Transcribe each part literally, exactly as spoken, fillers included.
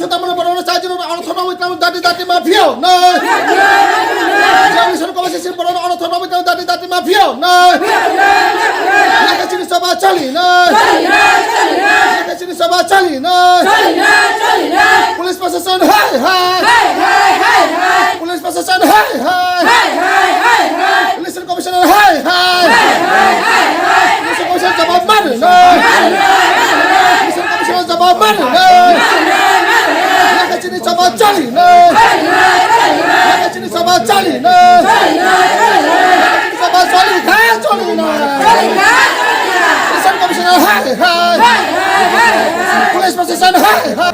Tamana borok no sajino ano thorna witnam dati dati ma phiyok no. Jani sor koma sisi borok no ano thorna witnam dati dati ma phiyok no. Yaka chini soba chali no. Yaka chini soba chali no. Police protection hai hai. Police protection hai hai. Election commissioner hai hai. Election commissioner jawab mano no. Election commissioner jawab mano no. Yaka chini soba chali no. Yaka chini soba chali no. Yaka chini soba chali kha chali no. Election commissioner hai hai. Police protection hai hai.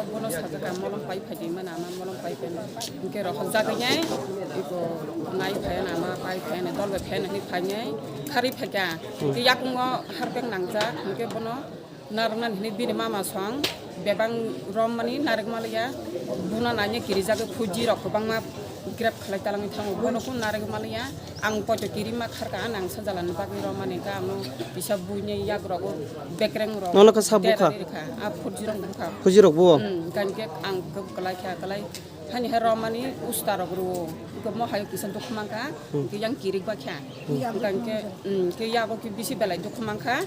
Bono sajak ang molong pai phai di mana ama molong pai pen. Hingke rohor jagwi nai, iko nai phai na ma pai phai na dol bai phai na hini phai nai, khari phai kha. Hingke yakungo harpek nangjak, hingke bono narwknani hini bini mama song bebang rom mani narwk maliya, buna nanya kirijagwi phuji rok kwbangma grab khlai talangwi thango, bono kun narwk maliya. Ang poito kirima kharka, ang sajala ni bagwi romani ka ang no kisa buini yak rogo bekreng rok. Nono kha sa bukha? Terani rikha, a phuji rok bukha. Phuji rok bo? Hmm, gan ke ang kep kalai kha, kalai. Hani he romani usta rok ruo. Ko mo hayo kisa dukh mangkha, Hmm. ke yang kirik ba kha. Hmm. Gan ke, hmm, ke yago ke bisi belai dukh mangkha.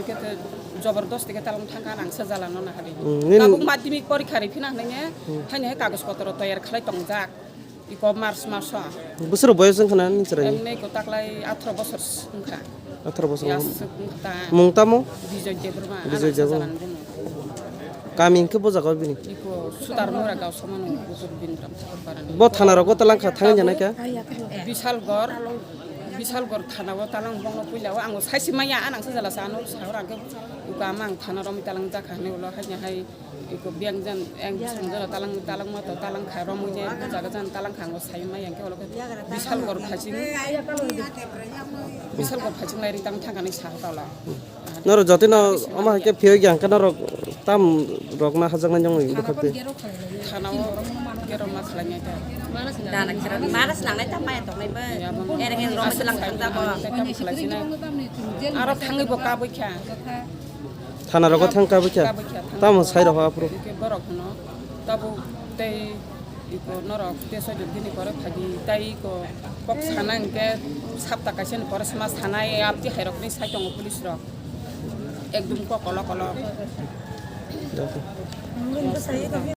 Ke te jabardasti ke talang thangkha, ang sajala no na hari. Hmm, nin- Tabuk madhyamik porikha ri phina hwnwi, Hmm. hani he kagoj potro toyar khlai tongjak. Iko March maso. Bwswk boyos wngkha na nini chwraini? Emne iko taklai atharo bosor wngkha. Atharo bosor. Yaswk wngkha ta. Mung tamo? Bijoy Debbarma, Bijoy ano Debbarma. Sajalan bono. Kami hwnkhe bo jaga bini? Iko Sudarmura gausomano Utur Bindram Thakurparani. Bo thana rogo talang kha thangwi janai kha? Bisalgor, Bisalgor thana o talang bongno puila o ang saisi maya anang sajala sa ano sahor ang khe uka amang thana romwi talang jakha hwnwi ulo haino hai Iko biyang jan, yang bising jora talang, talang ma to, talang kha, romwi je, jaga jan, talang kha, ngo sai ma yang ke, olo ke, Bisalgor phaching, Bisalgor phaching lai ri tang thang ani sa ta ola. Noro jotino, ama ke phiyok yang ke noro tam rok na hajak na nyong wi, bwkhak de. Thana o, gero ma khlai ngai ta. Dana kira, maras nang nai tam ma ya tong nai ba. Ya, bang. Ere ngen rom selang thang ta bo. Tam khlai sinai. Aro thangwi bo kabwi kha. Thana rogo thang kabwi kha. Kabwi kha, thang. Tamo sai rogo aphuru. Hingke borok no tabuk tei iko norok te soi dini pore phagi tai iko kok sana hingke sapta kaisa ni pore sma sana e abdi hai rok ni sai tongo police rok. Ekdum kok kolo kolo.